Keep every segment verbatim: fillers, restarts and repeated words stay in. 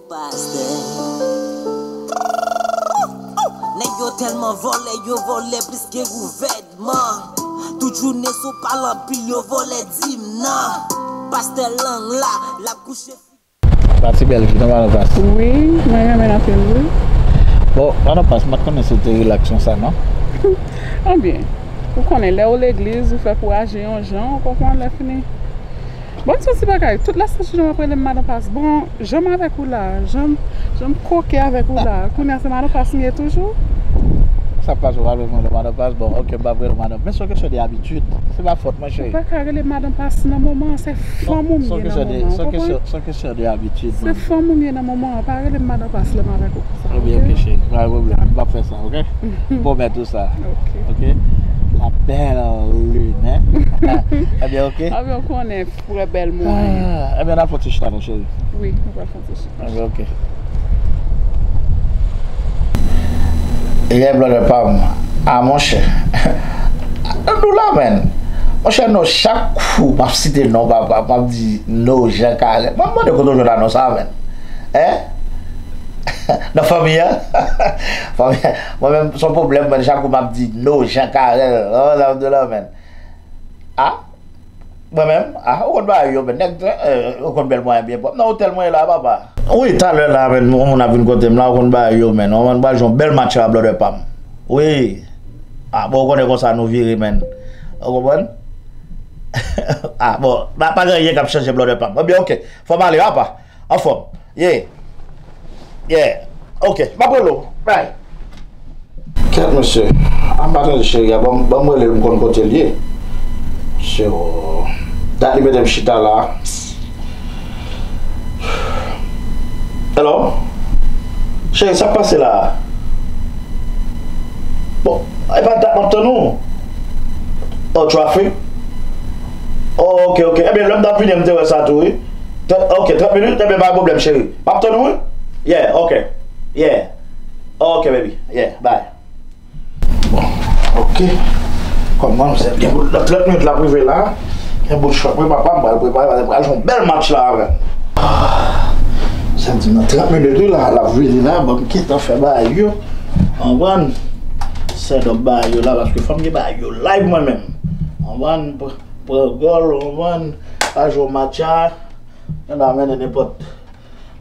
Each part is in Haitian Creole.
Pastè. Nèg yo tèlman vòlè, yo vòlè plis ke gouvènman. Tout jounen sou pale anpil, yo vòlè dim nan. Pastè Lang la, l ap kouche. Pati bèl vi non, Madan Pas. Wi, mwen renmen l anpil, wi. Bon, Madan Pas, m pa t konnen si w te rilaks konsa, non? Ebyen, ou konnen, lè w legliz, ou fè pou aji yon jan, ou konprann, lè fini. Bon, m santi bagay, tout lè santi jan w ap rele m Madan Pas. Bon, jan m avèk ou la, jan m, jan m koke avèk ou la, kounye a se Madan Pas m ye toujou? Sa k pase, w ap rele mwen Madan Pas? Bon, ok, m p ap rele w Madan. Men se yon kesyon de abitid. Se pa fòt mwen, cheri. Ou pa ka rele m Madan Pas nan moman an, se fanm ou m ye nan moman an, w konprann? Se yon kesyon de abitid, man. Se fanm ou m ye nan moman an, pa rele m Madan Pas lè m avèk ou konsa, ok? Ebyen, ok, cheri, pa gen pwoblèm, m p ap fè sa, ok? M pwomèt ou sa. Ok. Ok? La belle lune, hein? Ebyen, ok? Ebyen, ou konnen, frè bèl mwen. Ah, ebyen, n ap fè yon ti chita, non, cheri. Wi, nou pral fè yon ti chita. Ok, ok. Eyè, blòdè pa m. Ah, monchè. Nou la, menn. Monchè, non, chak kou m ap site non papa, m ap di No Jean Carel. Mwen mande kote w jwenn non sa, menn. Hein? Nan fanmi an? Fanmi an. Mwen menm, se yon pwoblèm, menn. Chak kou m ap di No Jean Carel. Oh, la, de la, menn. Ah? Mwen menm, ah, ou konn bagay yo, men nèg, eh, ou konn bèl mwayen byen pwòp. Nan otèl mwen ye la, papa. Wi, talè la, men, yon moun ap vin kote m la, ou konn bagay yo, men. Ou konn bagay yon bèl match la, blòdè pa m. Wi. Ah, bon, ou konnen konsa nou vire, men. Ou konprann? Ah, bon, pa, pa gen anyen k ap chanje, blòdè pa m. Ebyen, ok. Fò m ale, papa. Anfòm. Yeah. Yeah. Ok. M ap rele w. Bye. Kèt, mesye. A, m pa tande cheri a. Ban m, ban m rele l, m konn kote l ye. Mesye, o. Dat li mete m chita la. Hello? Cheri, sa k pase la? Bon, e pa dat m ap tann ou. O, traffic? O, ok, ok. Ebyen, lè m t ap vini, m te wè sa tou, wi. Trant, ok, trant minit, ebyen, pa gen pwoblèm, cheri. M ap tann ou, wi. Yeah, ok. Yeah. Ok, baby. Yeah, bye. Bon, ok. Kòm manzè gen bout nan trant minit l ap rive la. Gen bout chòk, wi, papa, m pral prepare, pral jwe yon bèl match la avè l. Sèl di m nan trant minit, wi, la, l ap vini la, ban m gentan fè bagay yo. Konprann? Set up bagay yo la, paske fò m gen bagay yo live mwen menm. Konprann? Pran gòl, konprann? Pa jwe match a. Yo nan mennen nenpòt.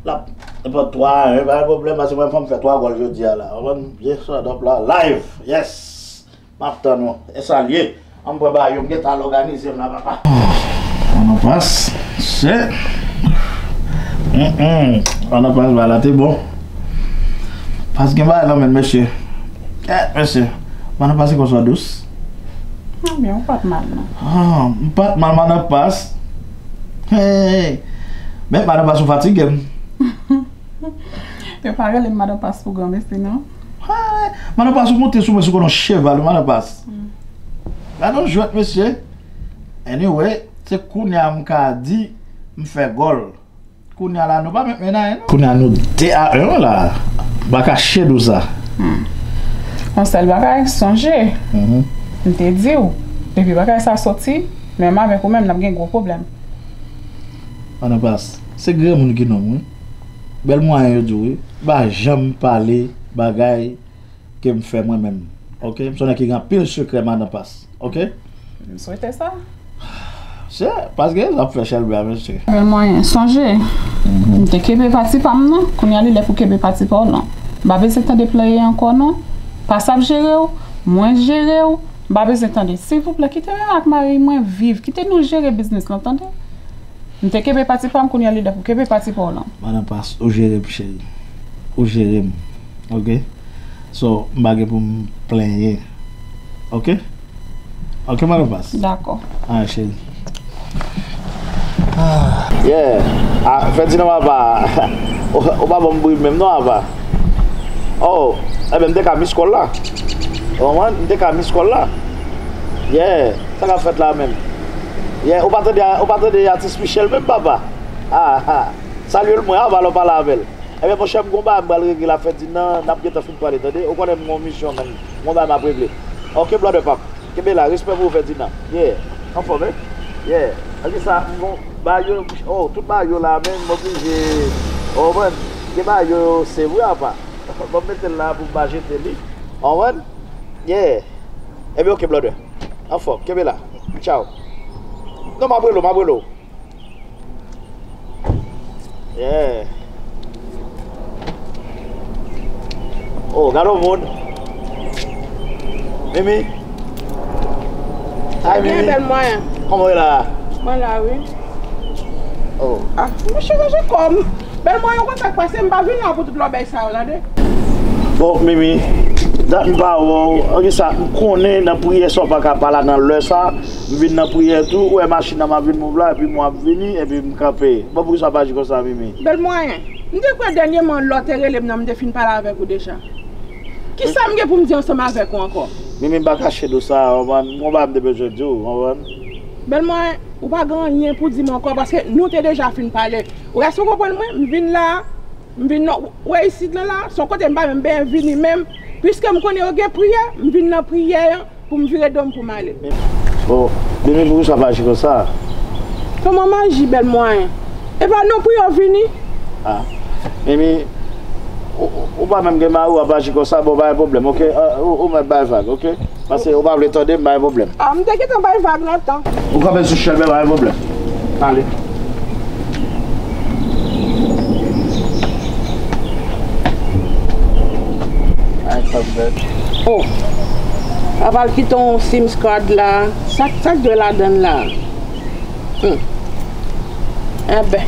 L ap, nenpòt twa a en, pa gen pwoblèm, paske mwen fò m fè twa gòl jodi a la. Konprann? Byen, set up la, live. Yes. M ap tann ou. E sa l ye. An m pran bagay yo, m gentan al òganize m la, papa. An nan pas. Se. Mm, mm. An nan pas, bagay la te bon. Pas gen bagay la, men, mesye. Eh, mesye. An nan pas, se konsa dous. Mwen byen, ou pa t mal, non. Ah, m pa t mal, madan pas. Hey, men madan pas ou fatige m. Yo pa rele m madan pas pou granmesi, non. Hey, madan pas ou monte sou mwen sou konn yon cheval, madan pas. Hmm. Gade yon jwèt, mesye. Anyway, se kounye a m ka di m fè gòl. Kounye a la, nou pa met men nan, non. Kounye a, nou de a en la. M pa ka chede w sa. Hmm. Yon sèl bagay, sonje. Mhm. M te di w, depi bagay sa soti, menm avèk ou menm, n ap gen gwo pwoblèm. Madan pas, se granmoun ki nonm, wi. Bèl mwayen yo di w, wi. M pa janm pale bagay ke m fè mwen menm. Ok? M se yon nèg ki gen anpil sekrè, madan pas. Ok? M swete sa. Se, paske sa ap fè chèlbè a, mesye. Bèl mwayen. Sonje, m te kenbe pati pa m nan, kounye a li lè pou kenbe pati pa w lan. M pa bezwen tande pleye ankò, non. Pas ap jere w, mwen jere w, m pa bezwen tande. Silvouplè, kite mwen ak mari mwen viv, kite nou jere biznis lan, tande? M te kenbe pati pa m, kounye a li lè pou kenbe pati pa w lan. Madan pas, ou jere m, cheri. Ou jere m. Ok? So, m pa gen pou m plenyen. Ok? Ok, madan pas? Dakò. Ah, cheri. Ah. Yeah. Ah, Ferdinand papa. Ou, ou pa ban m bri menm non, papa. Oh, ebyen, m te ka miss call la. Ou konprann? M te ka miss call la. Yeah. Sa k ap fèt la menm? Yeah, ou pa tande, ou pa tande atis Michel menm, papa? Ah, ah. Salye l mwen, a, alò pale avè l. Ebyen, monchè, m gon bagay m pral regle la, Ferdinand, n ap gentan fin pale, tande? Ou konnen m gon misyon, menn. M gon bagay m ap regle. Ok, blòdè pa m. Kenbe la, respè pou ou, Ferdinand. Yeah. Anfòm, wi? Yeah. Ann di sa, m gon bagay yo, oh, tout bagay yo la, menn, m oblije. Ou konprann? Gen bagay yo, yo se vre apa. Ban m mete l la pou m pa jete li. Ou konprann? Yeah. Ebyen, oke, brother. Anfòm, kenbe la. Tchaw. Non, m ap rele w, m ap rele w. Yeah. Oh, gade yon moun. Mimi. Hi, Mimi. Bèl mwen. Kòman w ye la? Mwen la, wi. Oh. Ah, mwen chanje kò m. Bèl mwen, ou konn sa k pase, m pa vin la pou tout lòbèy sa yo, tande. Bon, Mimi, dat m pa wè w. An ki sa, m konnen nan priyè sa w pa ka pa la nan lè sa. M vin nan priyè tou, ou wè machin nan m ap vin move la, epi mwen ap vini, epi m kanpe. Bon, poukisa w pa aji konsa, Mimi? Bèl mwayen. M te kwè dènyèman lè w te rele m nan, m te fin pale avèk ou deja. Kisa m gen pou m di ansanm avèk ou ankò? Mimi, m pa kache nou sa, w konprann? M gon bagay m te bezwen di w, w konprann? Bèl mwayen, ou pa gen anyen pou di m ankò, paske nou te deja fin pale. Ou rès ou konprann mwen, m vin la, m vin nan, ou wè isit lan la, se yon kote m pa menm benyen vini menm, piske m konnen yo gen priyè, m vin nan priyè an, pou m vire do m pou m ale. Oh, Mimi, poukisa w pa aji konsa? Kòman m aji, bèl mwayen? E pa nou pou yo vini? Ah, Mimi, ou, ou, ou pa menm gen mari, w ap aji konsa, bon, pa gen pwoblèm, oke? Ah, ou, ou mèt bay vag, oke? Paske ou pa vle tande m, pa gen pwoblèm. Ah, m te gentan bay vag lontan. Ou kanpe sou chèn, men pa gen pwoblèm. Ale. Ay, sa bèt. Oh, papa l kite yon sim card la. Sa, sa k dwe ladan l la? Hmm. Enben.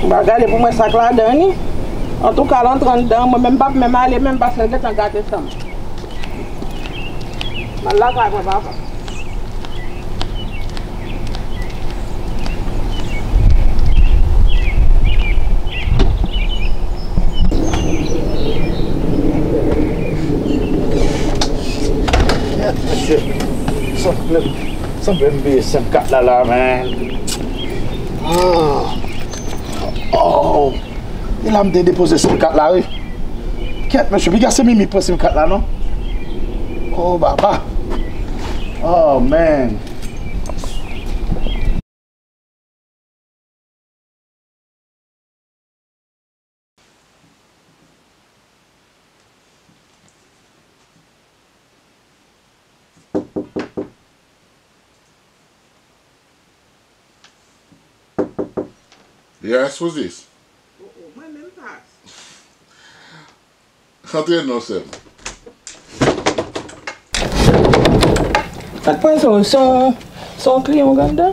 M pral gade pou m wè sa k ladan li. Antouka, l antre anndan, mwen menm m p ap menm ale menm paske l gentan gate san m. M al lakay mwen, papa. Kèt, mesye. Sanble, sanble m bliye sim kat la, la, man. Ah. Oh. E la m te depoze sim kat la, wi. Kèt, mesye, piga se Mimi k pran sim kat la, non? Oh, baba. Oh, man. Yes, who's this? Oh, oh, mwen menm pa. Antre non, sè m. Sa k pase w? Se yon, se yon kliyan w gen anndan?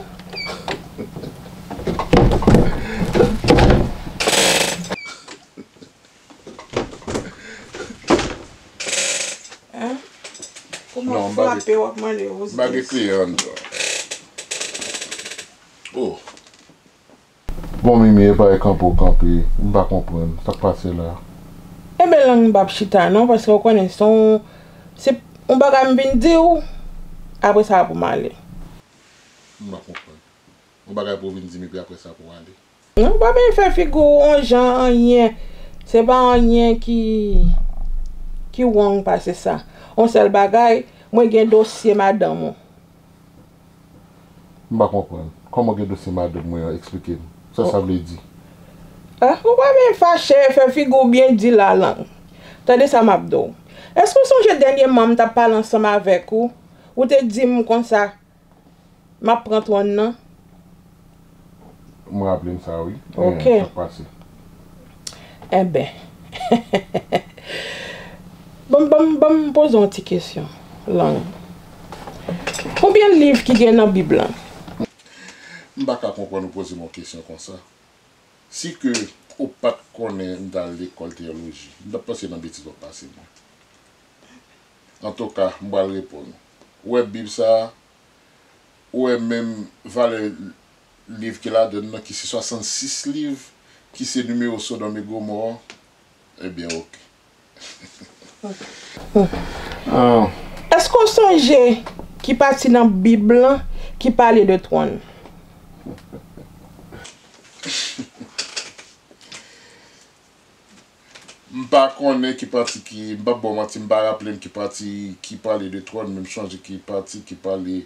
Hein? Kòman w frape, w ap mande yon... Non, m pa gen, m pa gen kliyan anndan. Oh. Bon, Mimi, e pa e kanpe w kanpe, m pa konprann sa k pase la. Enben, Lang, m p ap chita non, paske w konnen se yon, se yon bagay m vin di w, apre sa pou m ale. M pa konprann. Yon bagay pou w vin di m epi apre sa pou w ale. Non, w pa bezwen fè figi w yon jan anyen. Se pa anyen ki, ki wrong pase sa. Yon sèl bagay, mwen gen dosye madanm ou. M pa konprann. Kòman gen dosye madanm mwen an? Eksplike m. Sa sa vle di? Ah, ou pa byen fache, fè figi w byen di la, Lang. Tande sa m ap di w. Èske w sonje dènyèman m t ap pale ansanm avèk ou? Ou te di m konsa, m ap pran twòn nan? M raple m sa, wi. Ok. Sa k pase? Enben. Ban m, ban m, ban m poze w yon ti kesyon, Lang. Konbyen liv ki gen nan Bib lan? M pa ka konprann ou poze m yon kesyon konsa. Si ke ou pa t konnen m t al lekòl teyoloji, m t ap panse nan betiz w ap pase mwen. Antouka, m pral reponn ou. Ou wè Bib sa a, ou wè menm valè liv ki ladan l nan, ki se swasannsis liv, ki se nimewo Sodòm e Gomò, ebyen, oke. Ah. Èske w sonje ki pati nan Bib lan ki pale de twòn? M pa konnen ki pati ki, m p ap ba w manti, m pa raple m ki pati ki pale de twòn, men m sonje ki pati ki pale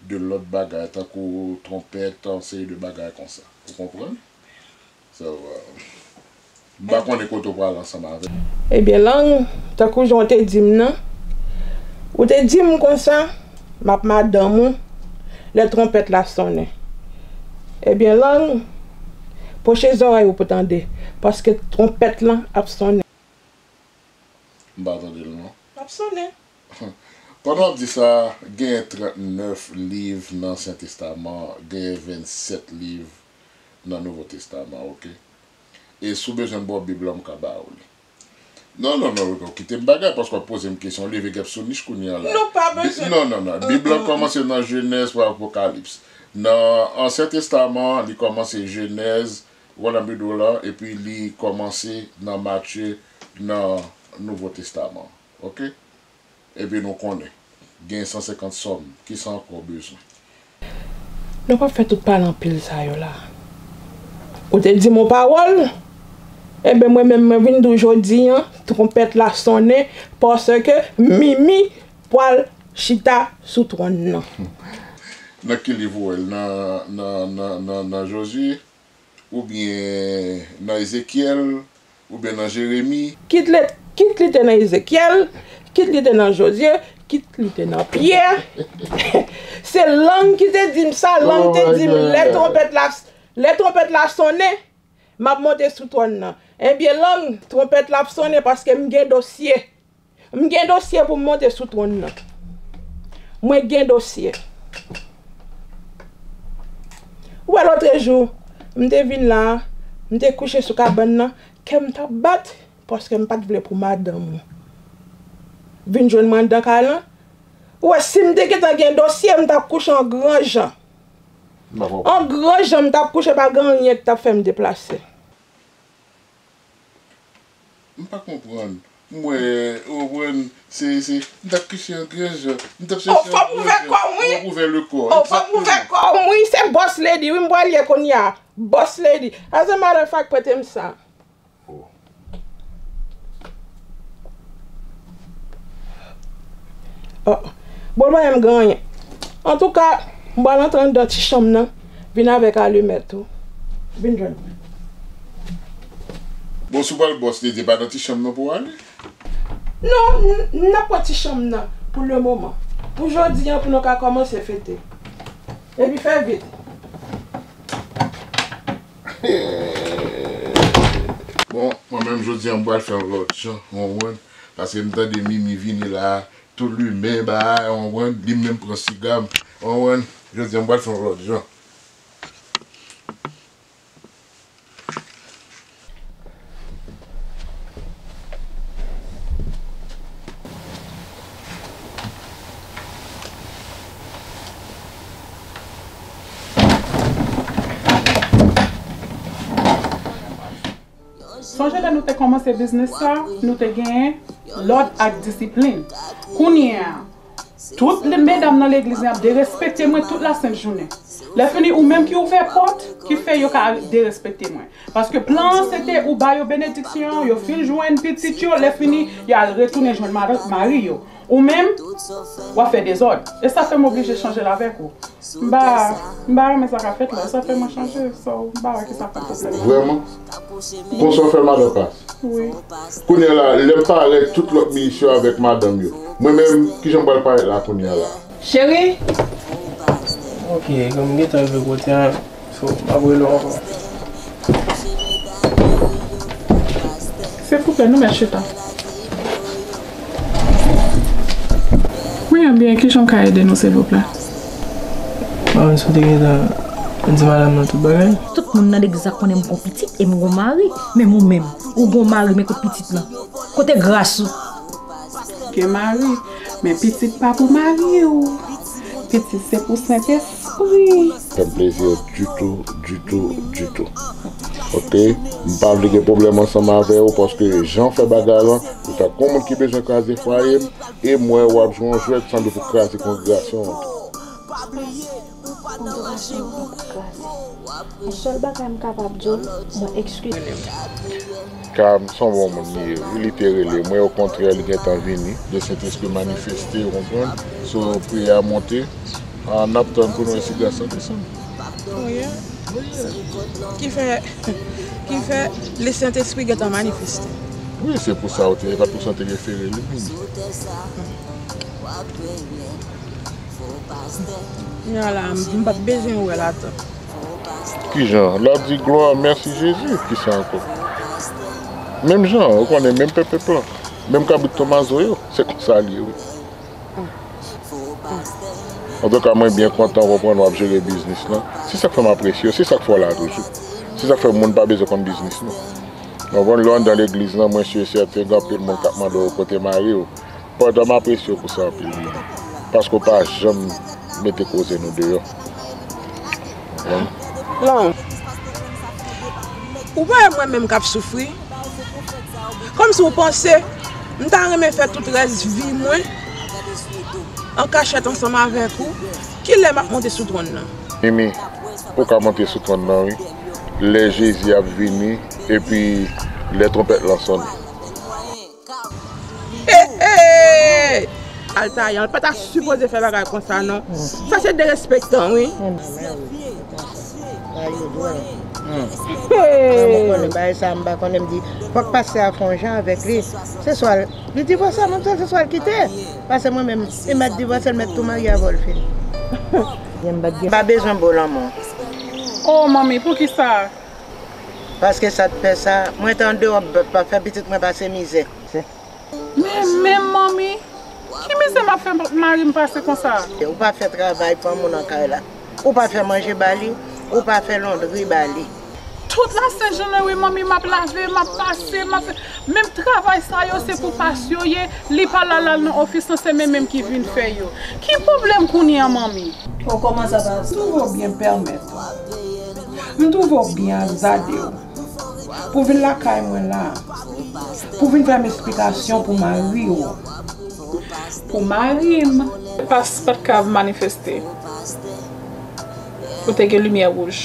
de lòt bagay, tankou twonpèt, yon seri de bagay konsa. Ou konprann? So, uh, M pa konnen kote w pral ansanm avè m. Ebyen, Lang, tankou jan w te di m nan, ou te di m konsa, m ap madanm ou, lè twonpèt la sonnen. Ebyen, Lang, pwoche zòrèy ou pou tande, paske twonpèt lan ap sonnen. M pa tande l non. L ap sonnen. Pandan w ap di sa, genyen trannèf liv nan Ansyen Testaman, genyen vennsèt liv nan Nouvo Testaman, oke? E si w bezwen m ba w Bib la, m ka ba w li. Non, non, non, non, kite m bagay, paske w ap poze m kesyon, w leve gèp sou nich kounye a la. Nou pa Bi- bezwen. Non, non, non. Bib la kòmanse nan Jenèz pou Apokalips. Nan Ansyen Testaman, li kòmanse Jenèz, w konprann m di w la, epi li kòmanse nan Matye, nan Nouvo Testaman. Oke? Epi nou konnen, gen san senkant sòm, kisa ankò w bezwen? Nou p ap fè tout pale anpil sa yo la. Ou te di m yon pawòl, enben mwen menm mwen vin di w jodi an, twonpèt la sonnen, paske Mimi pral chita sou twòn nan. Nan ki liv ou wè l? Nan, nan, nan, nan, nan Jozye? Oubyen nan Ezekyèl, oubyen nan Jeremi. Kit li, kit li te nan Ezekyèl, kit li te nan Jozye, kit li te nan Pyè. Se Lang ki te di m sa, Lang te di m lè twonpèt la, lè twonpèt la sonnen, m ap monte sou twòn nan. Ebyen, Lang, twonpèt la ap sonnen paske m gen dosye. M gen dosye pou m monte sou twòn nan. Mwen gen dosye. Ou wè lòtrejou, m te vin la, m te kouche sou kabann nan, kè m t ap bat, paske m pa t vle pou madanm ou vin jwenn mwen anndan kay lan. Ou wè, si m te gentan gen dosye, m t ap kouche an gran jan. An gran jan, m t ap kouche, pa gen anyen ki t ap fè m deplase. M pa konprann. M wè, ou konprann, se, se, m t ap kouche an gran jan. M t ap chèche an gran jan. Fòk m ouvè kò m, wi. Fòk m ouvè le kò. Fòk m ouvè kò m, wi. Se boss lady, wi, m pral ye kounye a. Boss lady. As a matter of fact, prete m sa. Oh. Oh. Bon, mwen menm gen anyen. Antouka, m pral antre anndan ti chanm nan, vin avèk alimèt ou. Vin jwenn mwen. Bon, si w pral boss lady, e pa nan ti chanm nan pou w ale? Non, n, n ap pran ti chanm nan pou le moman. Pou jodi an, pou nou ka kòmanse fete. Epi fè vit. Bon, mwen menm jodi an, m pral fè yon lòt jan, w konprann? Paske m tande Mimi vini la, tou limen bagay, w konprann? Li menm pran siga m, w konprann? Jodi an, m pral fè yon lòt jan. Sonje lè nou te kòmanse biznis sa, nou te genyen lòd ak disiplin. Kounye a, tout le, medam nan legliz la ap derespekte mwen tout lasent jounen. Lè fini, ou menm ki ouvè pòt, ki fè yo ka derespekte mwen. Paske plan an se te ou ba yo benediksyon an, yo fin jwenn pitit yo, lè fini, y al retounen jwenn mari yo. Ou menm, w ap fè dezòd. E sa fè m oblije chanje l avèk ou. M pa, m pa renmen sa k ap fèt la. Sa fè mwen chanje. So, m pa wè ki sa k pwoblèm. Vrèman? Konsa w fè madan pa? Wi. Kounye a la, lè m parèt, tout lòt minis yo avèk madanm yo. Mwen menm, kijan m pral parèt la kounye a la? Cheri! Ok, kòm m gentan rive kote a, so, m ap rele w ankò. Silvouplè, nou mèt chita. Wi, ebyen, kijan m ka ede nou, silvouplè? Mwen, si w te gentan di madanm nan tout bagay. Tout moun nan legliz la konnen m gon pitit e m gon mari. Menm ou menm, ou gon mari, men kote pitit lan? Kote gras ou? Gen mari, men pitit pa pou mari w. Pitit se pou Sentespri. Fè m plezi ditou, ditou, ditou. Oke? M pa vle gen pwoblèm ansanm avè w, paske jan w fè bagay lan, ou tankou yon moun ki bezwen kraze fwaye m, e m wè w ap jwe yon jwèt, sanble pou kraze kongregasyon an tou. Kongregasyon an ap kraze. Yon sèl bagay m kapab di w, mwen ekskize. Ka m se yon bon moun li ye, wi, li te rele mwen, okontrè, li gentan vini, le Sentespri manifeste, ou konprann? So, priyè a monte, ah, n ap tann pou n wè si gras la desann. Wi. Ki fè, Ki fè Lesentespri gentan manifeste. Wi, se pou sa ou te, e pa pou sa ou te refere li. Kounye a la, m p ap bezwen wè l atann. Kijan? L ap di glwa, mèsi Jezi, kisa ankò? Menm jan, ou konnen, menm pèpèp lan, menm kabrit Tomazo yo, se konsa l ye wi. Antouka, mwen byen kontan konprann w ap jere biznis lan. Se sa k fè m apresye w, se sa k fè w la toujou. Se sa k fè moun pa bezwen konn biznis nou. Ou konprann, lè w anndan legliz lan, mwen si e sèten, gen anpil moun k ap mande w kote mari w. Pandan m apresye w pou sa anpil, Mimi. Paske w pa janm mete koze nou deyò. Ou konprann? Lan, ou pa wè mwen menm k ap soufri? Kòmsi w panse m ta renmen fè tout rès vi mwen an kachèt ansanm avèk ou? Kilè m ap monte sou twòn nan? Mimi, ou ka monte sou twòn nan wi. Lè Jezi ap vini, epi lè twonpèt lan sonnen. Hey, hey! Altayan, l pa ta sipoze fè bagay konsa non. Sa se derespektan wi. Mwen konnen bagay sa, m pa konnen, m di fòk pastè a fè yon jan avèk li. Se swa li divòse a, mwen m se swa l kite. Paske mwen menm, li mèt divòse, li mèt tou marye avè w, l fini. M pa bezwen bo lanmò. Oh manmi, poukisa? Paske sa t fè sa, mwen t andeyò, m p ap fè pitit mwen pase mizè. Men, men manmi, ki mizè m ap fè mari m pase konsa? Ou pa fè travay fanm ou nan kay la. Ou pa fè manje ba li, ou pa fè londri ba li. Tout lasent jounen wi manmi, m ap lave, m ap pase, m ap fè. Menm travay sa yo se pou pas yo ye, li pa la l al nan ofis lan, se men menm ki vin fè yo. Ki pwoblèm kounye a manmi? Ou kòmanse pa. M twouve w byen pèmèt ou. M twouve w byen ak Zadeo. Pou w vin lakay mwen la. Pou w vin fè m esplikasyon pou mari w. Pou mari m. Pas pa t ka manifeste. Ou te gen limyè wouj.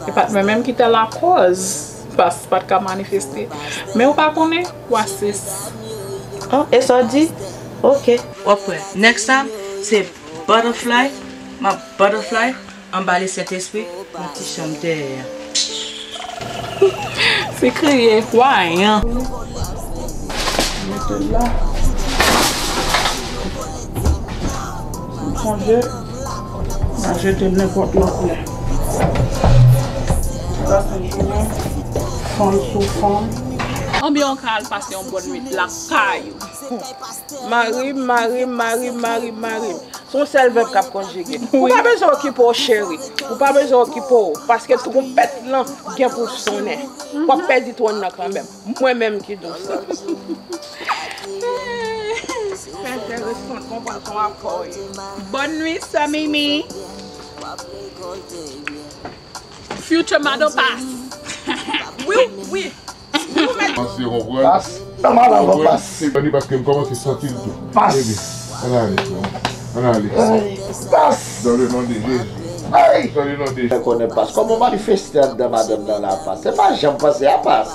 E pa t mwen menm ki te lakòz pas pa t ka manifeste. Men ou pa konnen, w a sis. Oh, e sa w di? Ok. W ap wè. Next time, se butterfly, m ap butterfly anba Lesentespri, yon ti chanm dèyè. Se kriye, wayan. Mete l la. M sonje, m a jete l nenpòt lòt lè. Sa se jounen fanm sou fanm. Konbyen w ka al pase yon bòn nwit lakay ou? Mari m, mari m, mari m, mari m, mari m. Se yon sèl vèb k ap konjige. Ou pa bezwen okipe w, cheri. Ou pa bezwen okipe w, paske twonpèt lan gen pou sonnen. W ap pèdi twòn nan kanmenm. Mwen menm ki di w sa. Fè enteresan, konprann se yon akò w ye. Bòn nwi, sè Mimi. Future madan pas. Wi, wi. Kòmanse konprann. Pas. Nan madan pa pas. Se bandi paske m kòmanse santi l tou. Pas. Ann ale, frè m. Ann ale. Pas. Dans le nom de Jésus. Dans le nom de Jésus. Fè konnen pas. Kòman w manifeste anndan madanm nan la pas? Se pa jan m panse a pas.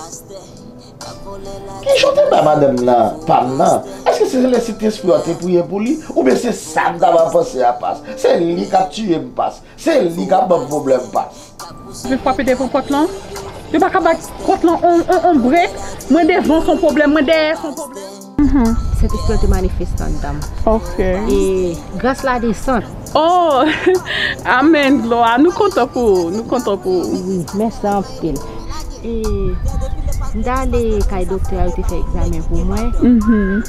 Kijan w te bay madanm nan pa m nan? Èske se Lesentespri a te priye pou li? Oubyen se sa m ta va panse a pas? Se li k ap tiye m pas. Se li k ap ban m pwoblèm pas. Vin frape devan pòt lan. Yo pa ka bay pòt lan on, on, on brek. Mwen devan se yon pwoblèm, mwen dèyè se yon pwoblèm. Sentespri an te manifeste anndan m. Ok. E gras la desann. Oh! Amèn, glwa. Nou kontan pou ou. Nou kontan pou ou. Wi, mèsi anpil. E m t ale kay doktè a, yo te fè egzamen pou mwen. Mhm.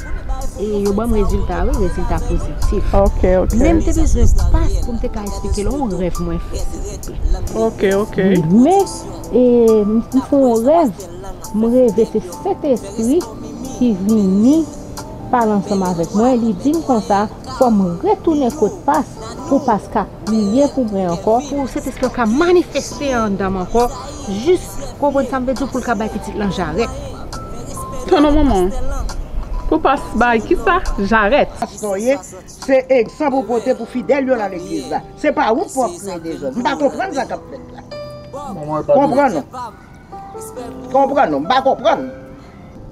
E yo ban m rezilta, wi, rezilta pozitif. Ok, ok. Men m te bezwen pas pou m te ka eksplike l yon rèv mwen fè, silvouplè. Ok, ok. Men, e, m m fè yon rèv, m reve se Sentespri ki vini pale ansanm avèk mwen, li di m konsa, fò m retounen kot pas, pou pas ka priye pou mwen ankò. Pou Sentespri an ka manifeste anndan m ankò, jis, konprann sa m vle di w, pou l ka bay pitit lan jarèt. Tann non manman. Pou pas bay kisa? Jarèt. Pastè w ye, se egzanp ou pote pou fidèl yo nan legliz la. Se pa ou pou w ap kreye dezòd. M pa konprann sa k ap fèt la. Konprann non. Konprann non, m pa konprann.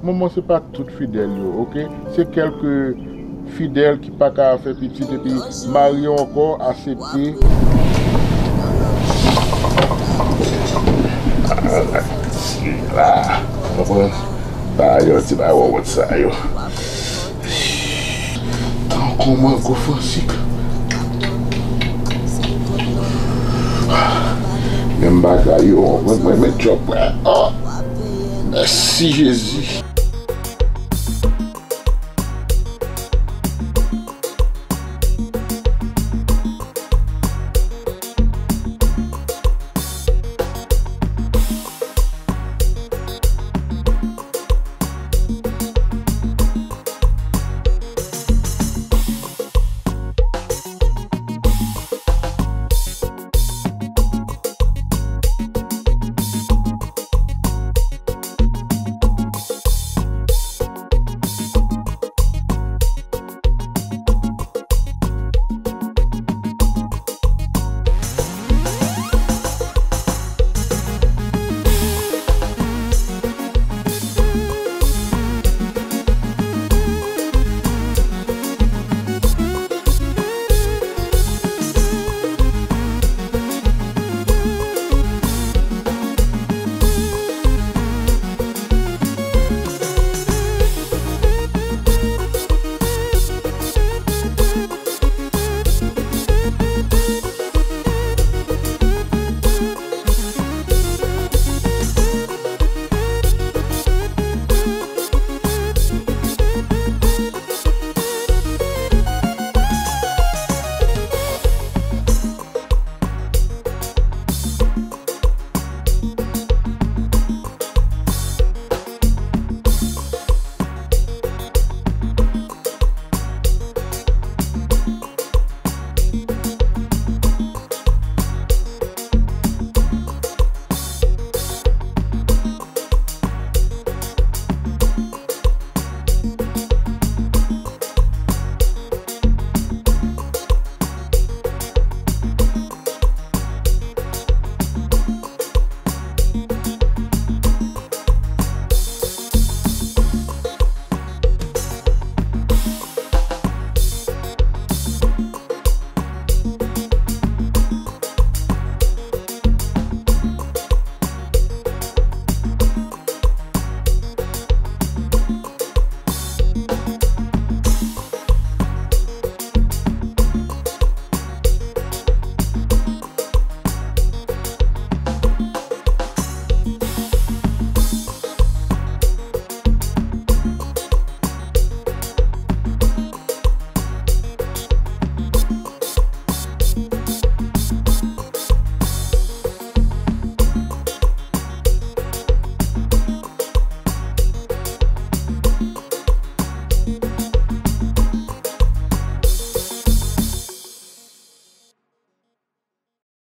Manman, se pa tout fidèl yo, ok? Se kèlke fidèl ki pa ka fè pitit epi mari yo ankò asepte. La, konprann? Ba yo ti ba wòwòt sa yo. Tankou mango fansik. Menm bagay yo, mwen, mwen, men djòb, mwen. Oh! Mèsi, Jezi.